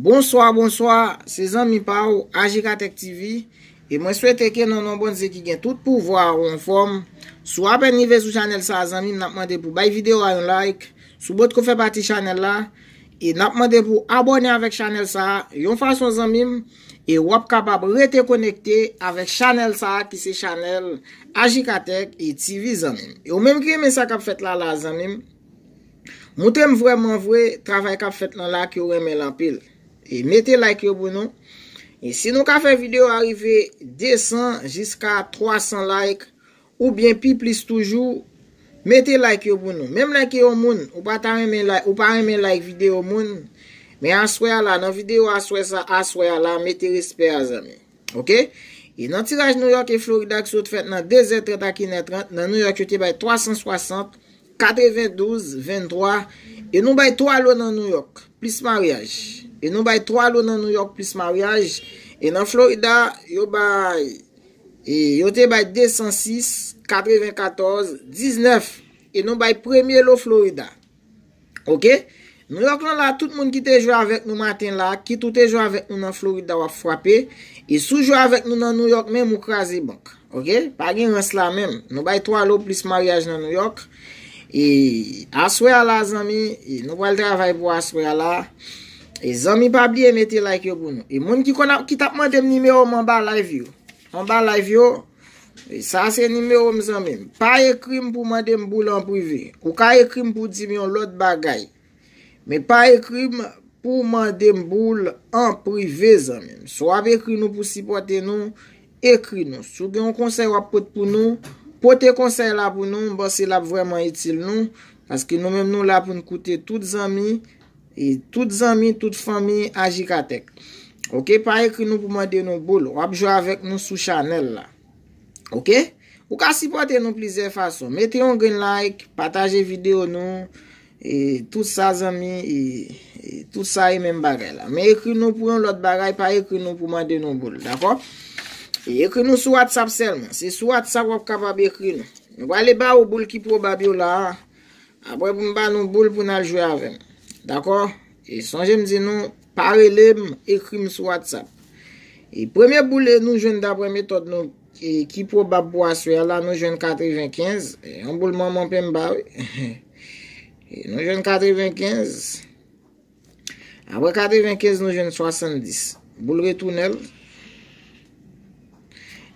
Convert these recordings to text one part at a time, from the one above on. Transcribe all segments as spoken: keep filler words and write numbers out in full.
Bonswa, bonswa, se zanmi pa w, Ajikatek T V, e mwen swete ke nan non Bondye ki gen tout pouvwa ou anfòm. Si w apèn rive sou chanèl sa a, zanmi m, n ap mande pou bay videyo a yon like. Si w potko fè pati chanèl la, e n ap mande pou abòne avèk chanèl sa a, yon fason, zanmi m, e w ap kapab rete konekte avèk chanèl sa a ki se chanèl Ajikatek e T V, zanmi m. E ou menm ki renmen sa k ap fèt la la, zanmi m, montre m vrèman vre travay k ap fèt lan la ke w renmen l anpil. E mete like yo pou nou. E si nou ka fè videyo a rive de san jiska twa san like, oubyen pi plis toujou, mete like yo pou nou. Menm lè ke yon moun, ou pa ta renmen like, ou pa renmen like videyo moun, men aswè a la, nan videyo aswè sa, aswè a la, mete respè a, zanmi. Oke? E nan tiraj New York e Florida ki sot fèt nan de zè trant ak inè trant, nan New York yo te bay twa san swasant, katrevendouz, venntwa, e nou bay twa lo nan New York, plis maryaj. E nou bay twa lo nan New York, plis maryaj. E nan Florida, yo bay, e yo te bay de san sis, katrevenkatòz, diznèf. E nou bay premye lo Florida. Oke? New York lan la, tout moun ki te jwe avèk nou maten la, kit ou te jwe avèk nou nan Florida, w ap frape. E si w jwe avèk nou nan New York menm, ou kraze bank. Oke? Pa gen rans la menm. Nou bay twa lo plis maryaj nan New York. E aswè a la, zanmi, e nou pral travay pou aswè a la. E zanmi, pa bliye mete like yo pou nou. E moun ki konn ap, ki t ap mande m nimewo m anba live yo. Anba live yo, e sa se nimewo m, zanmi m. Pa ekri m pou mande m boul an prive. Ou ka ekri m pou di m yon lòt bagay. Men pa ekri m pou mande m boul an prive, zanmi m. Si w ap ekri nou pou sipòte nou, ekri nou. Si w gen yon konsèy w ap pot pou nou, pote konsèy la pou nou, m panse l ap vrèman itil nou, paske nou menm nou la pou n koute tout zanmi, e tout zanmi, tout fanmi Ajikatek. Oke, pa ekri nou pou mande nou boul. W ap jwe avèk nou sou chanèl la. Oke? Ou ka sipòte nou plizyè fason. Mete yon grenn like, pataje videyo nou, e tout sa, zanmi, e, e tout sa e menm bagay la. Men ekri nou pou yon lòt bagay, pa ekri nou pou mande nou boul, dakò? E ekri nou sou WhatsApp sèlman. Se sou WhatsApp w ap kapab ekri nou. Nou prale ba ou boul ki pwobab yo la a. Apre pou m ba nou boul pou n al jwe avè m. Dakò? E sonje m di nou, pa rele m, ekri m sou WhatsApp. E premye boul e nou jwenn daprè metòd nou, e ki pwobab pou aswè a la, nou jwenn katrevenkenz. E yon boul manman penba, wi. E nou jwenn katrevenkenz. Apre katrevenkenz, nou jwenn swasanndis. Boul retounen l.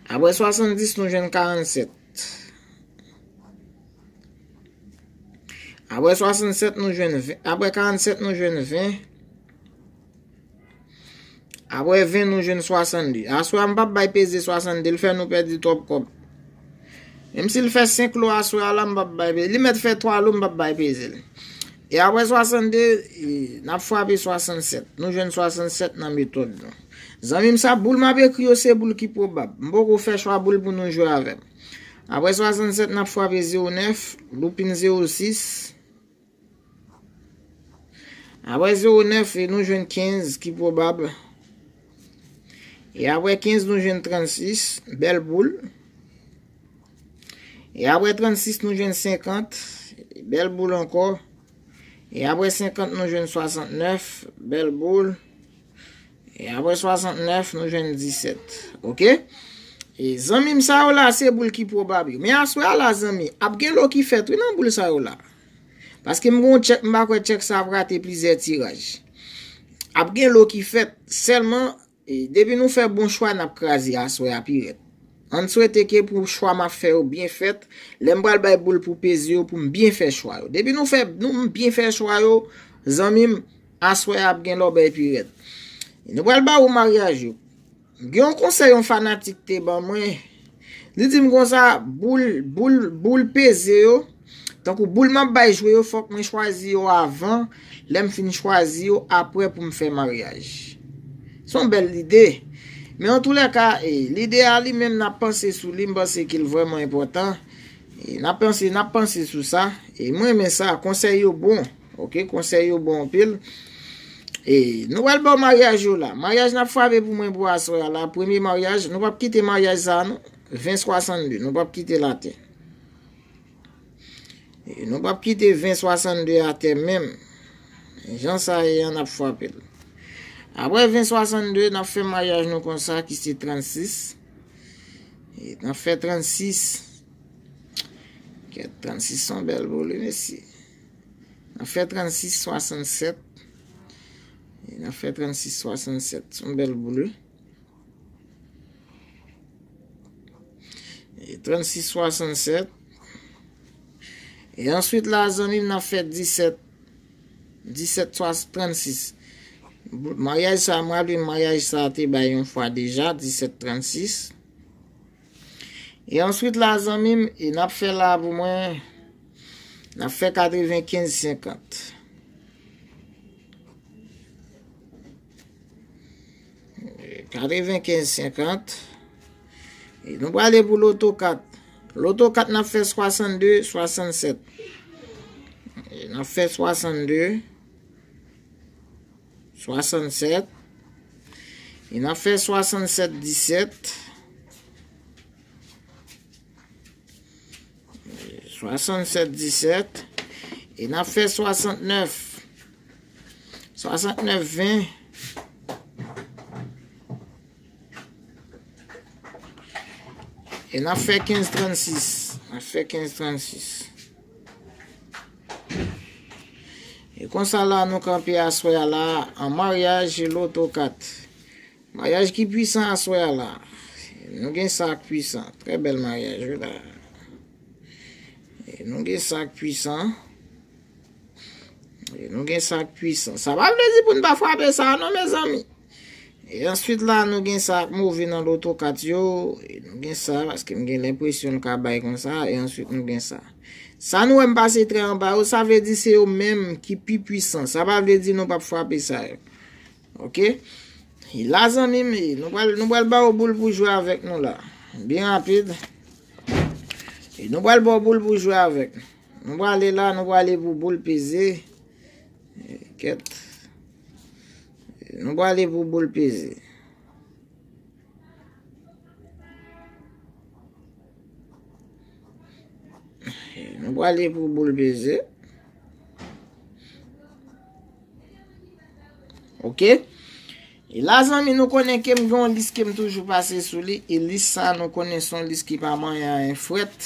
Apre swasanndis, nou jwenn karannsèt. Apre swasannsèt, nou jwenn ven. Apre karannsèt, nou jwenn ven. Apre ven, nou jwenn swasannde. Aswè a, m p ap bay peze swasannde, l fè nou pèdi twòp kòb. Menm si l fè senk lo aswè a la, m p ap bay peze. Li mèt fè twa lo, m p ap bay peze l. E apre swasanndez, e, n ap frape swasannsèt. Nou jwenn swasannsèt nan metòd nou. Zanmi m, sa boul m ap ekri yo se boul ki pwobab. M poko fè chwa boul pou nou jwe avè m. Apre swasannsèt, n ap frape zewo nèf, loupin zewo sis. Apre zewo nèf, e nou jwenn kenz ki pwobab. E apre kenz, nou jwenn trannsis, bèl boul. E apre trannsis, nou jwenn senkant, bèl boul ankò. E apre senkant, nou jwenn swasantnèf, bèl boul. E apre swasantnèf, nou jwenn disèt. Oke? E zanmi m, sa yo la, se boul ki pwobab yo. Men aswè a la, zanmi, ap gen lo ki fèt, wi, nan boul sa yo la. Paske m gon tchèk, m pa kwè tchèk sa ap rate plizyè tiraj. Ap gen lo ki fèt, sèlman, e, depi nou fè bon chwa, n ap kraze aswè a pi rèd. Ann swete ke pou chwa m ap fè yo byen fèt, lè m pral bay boul pou peze yo, pou m byen fè chwa yo. Depi nou fè, nou, m byen fè chwa yo, zanmi m, aswè a ap gen lòbèy pi rèd. E nou pral ba ou maryaj yo. Gen yon konsèy yon fanatik te ban mwen. Li di m konsa, boul, boul, boul peze yo, tankou boul m ap bay jwe yo, fòk mwen chwazi yo avan, lè m fin chwazi yo, apre pou m fè maryaj. Se yon bèl lide. Men antoulèka, e, lide a li menm, n ap panse sou li, m panse ke l vrèman enpòtan. E, n ap panse, n ap panse sou sa. E mwen renmen sa, konsèy yo bon. Oke, konsèy yo bon anpil. E, nou pral ba w maryaj yo la. Maryaj n ap frape pou mwen pou aswè a la. Premye maryaj, nou p ap kite maryaj sa a non. Ven swasannde, nou p ap kite l atè. E, nou p ap kite ven swasannde atè menm. Jan sa ye an, n ap frape l. Apre ven swasannde, n ap fè maryaj nou konsa ki se trannsis. E n ap fè trannsis. Kèt, trannsis se yon bèl boul, wi, mesye. N ap fè trannsis swasannsèt. E n ap fè trannsis swasannsèt. Se yon bèl boul, wi. E trannsis swasannsèt. E answit la, zanmi m, n ap fè disèt. Disèt swasann, trannsis. Maryaj sa, m raple maryaj sa te bay yon fwa deja, disèt trannsis. E answit la, zanmi m, e n ap fè la pou mwen, n ap fè katrevenkenz senkant. Katrevenkenz senkant. E nou prale pou loto kat. Loto kat, n ap fè swasannde, swasannsèt. E n ap fè swasannde, swasannsèt. E n ap fè swasannsèt, disèt. Swasannsèt, disèt. E n ap fè swasantnèf. Swasantnèf, ven. E n ap fè kenz trannsis. N ap fè kenz trannsis. E konsa la nou kanpe aswè a la, an maryaj loto kat. Maryaj ki pwisan aswè a la. Nou gen sa k pwisan. Trè bèl maryaj, wi la. E nou gen sa k pwisan. E nou gen sa k pwisan. Sa pa vle di pou n pa frape sa, non, mezanmi. E answit la, nou gen sa k move nan loto kat yo. E nou gen sa, paske m gen lenpresyon l ka bay konsa. E answit, nou gen sa. Sa nou wè m pase trè anba yo, sa vle di se yo menm ki pi pwisan. Sa pa vle di nou p ap frape sa yo. Oke? E la, zanmi m, e nou pral, nou pral ba w boul pou jwe avèk nou la. Byen rapid. E nou pral ba w boul pou jwe avèk. Nou prale la, nou prale pou boul peze. E, kèt. E nou prale pou boul peze. E nou prale pou boul peze. Oke? E la, zanmi, nou konnen ke m gen yon lis ke m toujou pase sou li. E lis sa, nou konnen se yon lis ki pa manyen anyen frèt.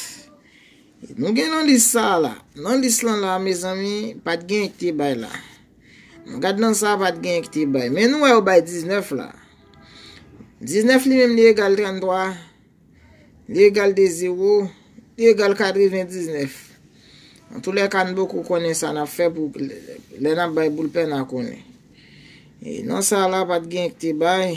E nou gen nan lis sa la. Nan lis lan la, mezanmi, pa t gen ki te bay la. Nou gad nan sa, pa t gen ki te bay. Men nou wè yo bay diznèf la. Diznèf li menm, li egal tranntwa. Li egal de zewo, li egal katrevendiznèf. Antoulèka, n poko konnen sa n ap fè pou lè n ap bay boul pè n a konnen. E nan sa la, pa t gen ki te bay.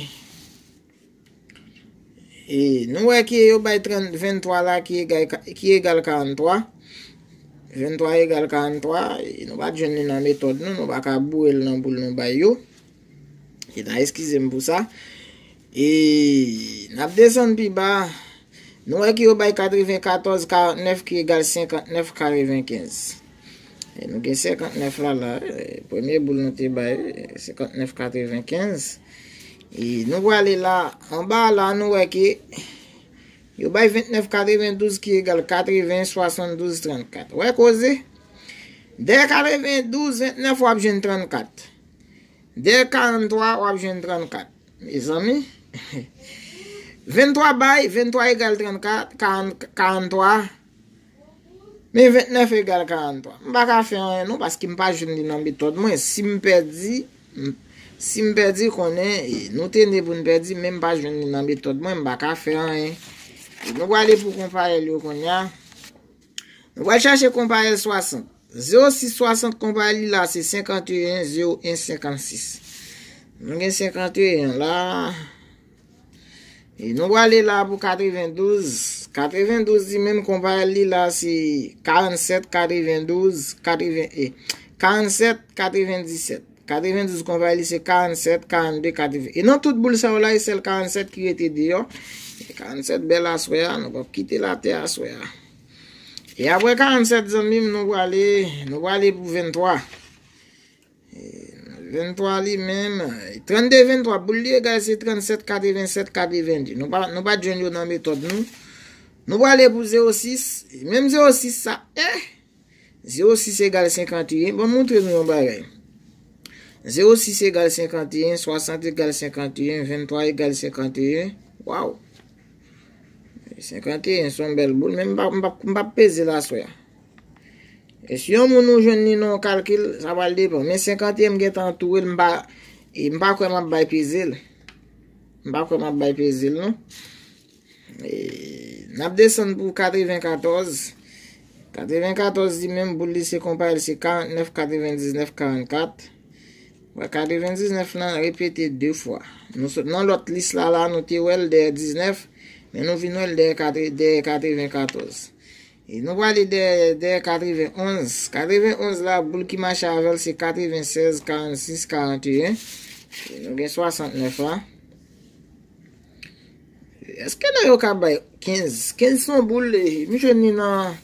E nou wè ke yo bay trant, venntwa la ki egal, ki egal karanntwa. Venntwa egal karanntwa. E nou pa t jwenn li nan metòd nou, nou pa ka boure l nan boul nou bay yo. E n a eskize m pou sa. E n ap desann pi ba. Nou wè ke yo bay katrevenkatòz karantnèf ki egal senkantnèf katrevenkenz. E nou gen senkantnèf la, la. E premye boul nou te bay, senkantnèf katrevenkenz. E nou prale la, anba la, nou wè ke yo bay ventnèf katrevendouz ki egal katreven swasanndouz trannkat. Wè koze? Dèyè katrevendouz, ventnèf, w ap jwenn trannkat. Dèyè karanntwa, w ap jwenn trannkat. Mezanmi, venntwa bay, venntwa egal trannkat, karann, karanntwa. Men ventnèf egal karanntwa. M pa ka fè anyen non, paske m pa jwenn li nan metòd mwen. Si m pèdi, m, si m pèdi, konnen, e, nou te ne pou n pèdi, men m pa jwenn li nan metòd mwen, m pa ka fè anyen. E nou prale pou konpayèl yo kounye a. Nou pral chache konpayèl swasant. Zewo sis swasant, konpayèl li la se senkanteyen zewo en senkannsis. Nou gen senkanteyen la. E nou prale la pou katrevendouz. Katrevendouz li menm, konpayèl li la se karannsèt katrevendouz, katreven, e, karannsèt katrevendisèt. Katrevendouz, konpayèl li se karannsèt, karannde, katreven. E nan tout boul sa yo la, e sèl karannsèt ki rete deyò. E karannsèt bèl aswè a, nou p ap kite l atè aswè a. E apre karannsèt, zanmi m, nou prale, nou prale pou venntwa. E venntwa li menm, trannde venntwa, boul li egal se trannsèt katrevensèt katrevende. Nou pa, nou pa t jwenn yo nan metòd nou. Nou prale pou zewo sis, menm zewo sis sa, eh! Zewo sis egal senkanteyen. Ban m montre nou yon bagay. Zewo sis egal senkanteyen, swasant egal senkanteyen, venntwa egal senkanteyen. Waw! Senkanteyen se yon bèl boul, men m p ap, m p ap, m p ap peze l aswè a. E si yon moun ou jwenn li nan yon kalkil, sa pral depann. Men senkanteyen m gentan antoure l, m pa, e m pa kwè m ap bay peze l. M pa kwè m ap bay peze l, non. E, n ap desann pou katrevenkatòz. Katrevenkatòz li menm, boul li se konpa, li se karantnèf, katrevendiznèf, karannkat. Wè, katrevendiznèf lan repete de fwa. Nou sot nan lòt lis la, la, nou te wè l dèyè diznèf, men nou vin wè l dèyè katre-, dèyè katrevenkatòz. E nou prale dèyè, dèyè katrevenonz. Katrevenonz la, boul ki mache avè l se katrevensèz, karannsis, karanteyen. E nou gen swasantnèf la. Èske nèg yo ka bay kenz? Kenz se yon boul, e, m jwenn li nan,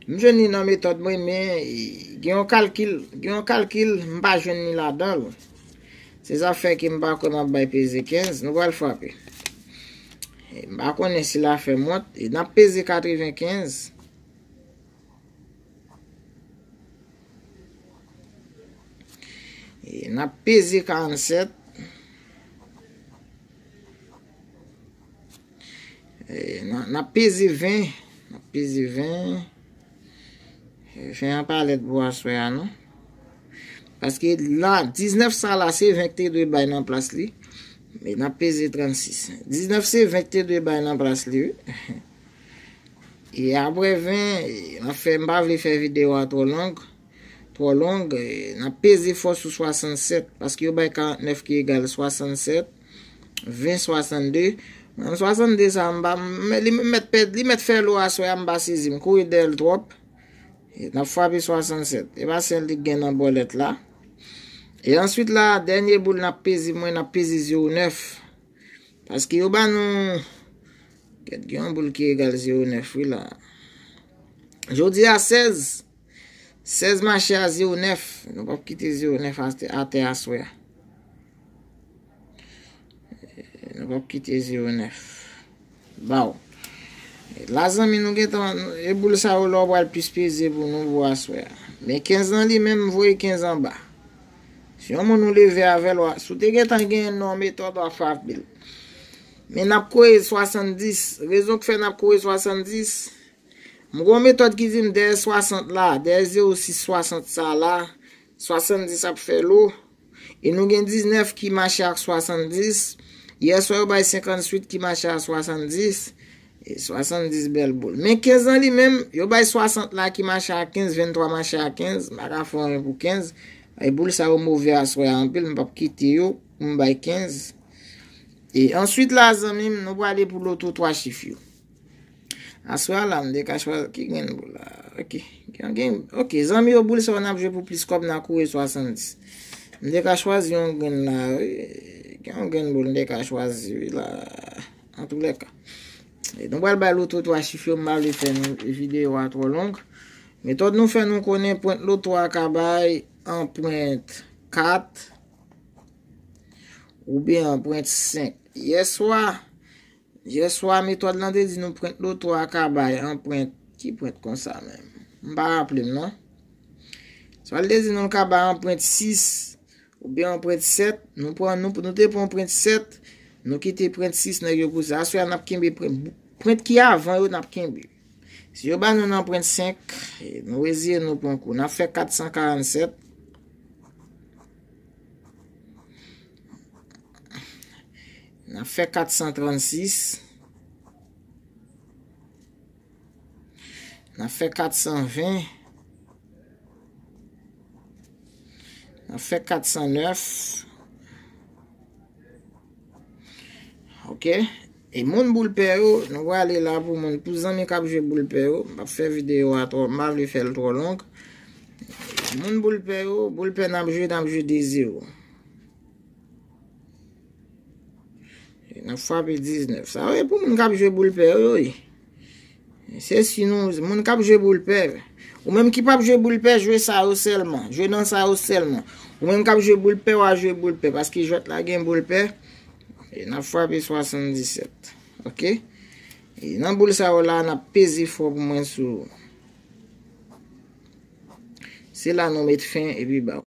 m jwenn li nan metòd mwen, men, e, gen yon kalkil, gen yon kalkil, m pa jwenn li ladan l. Se sa fè ke m pa kwè m ap bay peze kenz, nou pral frape. E, m pa konnen si l ap fè m wont, e, n ap peze katrevenkenz. E n ap peze karannsèt. E n a-, n ap peze ven. N ap peze ven. E ven an pa lèd pou aswè a, non. Paske la, diznèf sa la, se ven ki te dwe bay nan plas li. Men n ap peze trannsis. Diznèf se ven ki te dwe bay nan plas li, wi. E apre ven, e, m ap fè, m pa vle fè videyo a twò long, twò long, e, n ap peze fò sou swasannsèt, paske yo bay karantnèf ki egal swasannsèt, ven, swasannde. Nan swasanndez sa, m pa, m, li mèt pèd, li mèt fè lo aswè a, m pa sezi, m kouri dèyè l twòp. E, n ap frape swasannsèt. E pa sèl li gen nan bòlèt la. E answit la, dènye boul n ap peze, mwen, n ap peze zewo nèf. Paske yo ba nou, kèt, gen yon boul ki egal zewo nèf, wi, la. Jodi a sèz, sèz mache a zewo nèf. Nou p ap kite zewo nèf atè, atè aswè a. Nou p ap kite zewo nèf. Baw. La, zanmi, nou gentan, e boul sa yo la, w pral plis peze pou nou pou aswè a. Men kenz lan li menm, m voye kenz anba. Si yon moun ou leve avè l, w a, si w te gentan genyen nan yon metòd, w ap frape l. Men n ap kore swasanndis. Rezon k fè n ap kore swasanndis, m gen yon metòd ki di m dèyè swasant la, dèyè zewo sis swasant sa la, swasanndis ap fè lo. E nou gen diznèf ki mache ak swasanndis. Yèswa yo bay senkantuit ki mache ak swasanndis. E swasanndis bèl boul. Men kenz lan li menm, yo bay swasant la ki mache ak kenz, venntwa mache ak kenz. M pa ka fè anyen pou kenz. E boul sa yo move aswè a anpil, m p ap kite yo pou m bay kenz. E answit la, zanmi m, nou prale pou loto twa chif yo. Aswè a la, m te ka chwazi, ki grenn boul la? Ok. Gen, gen, ok, zanmi yo, boul sa yo n ap jwe pou plis kòb, n a kore swasanndis. M te ka chwazi yon grenn la, wi. Gen yon grenn boul m te ka chwazi, wi, la. Antoulèka. E nou pral bay loto twa chif yo, m pa vle fè nou videyo a twò long. Metòd nou fè nou konnen pwent loto a ka bay anpwent kat oubyen anpwent senk. Yèswa, Yèswa, metòd lan te di nou pwent loto a ka bay anpwent. Ki pwent konsa menm? M pa raple m, non. Swa l te di nou l ka bay anpwent sis oubyen anpwent sèt. Nou pran, nou, nou te pran anpwent sèt. Nou kite pwent sis, nèg yo pouse. Aswè a, n ap kenbe pwent, pwent ki avan yo, n ap kenbe. Si yo ba nou nan pwent senk, nou reziye nou pran kou. N ap fè kat san karannsèt. N ap fè kat san trannsis. N ap fè kat san ven. N ap fè kat san nèf. Ok. E moun boul pè yo, nou prale la pou moun, pou zanmi k ap jwe boul pè yo. M p ap fè videyo a twò, m pa vle fè l twò long. Moun boul pè yo, boul pè n ap jwe, n ap jwe de zewo. N ap frape diznèf. Sa yo ye pou moun k ap jwe boul pè yo, yo ye. Se si nou, moun k ap jwe boul pè. Ou menm ki p ap jwe boul pè, jwe sa yo sèlman. Jwe nan sa yo sèlman. Ou menm k ap jwe boul pè, w a jwe boul pè. Paske jwèt la gen boul pè. E n ap frape swasanndisèt. Ok? E nan boul sa yo la, n ap peze fò pou mwen sou. Se la nou met fen epi baw.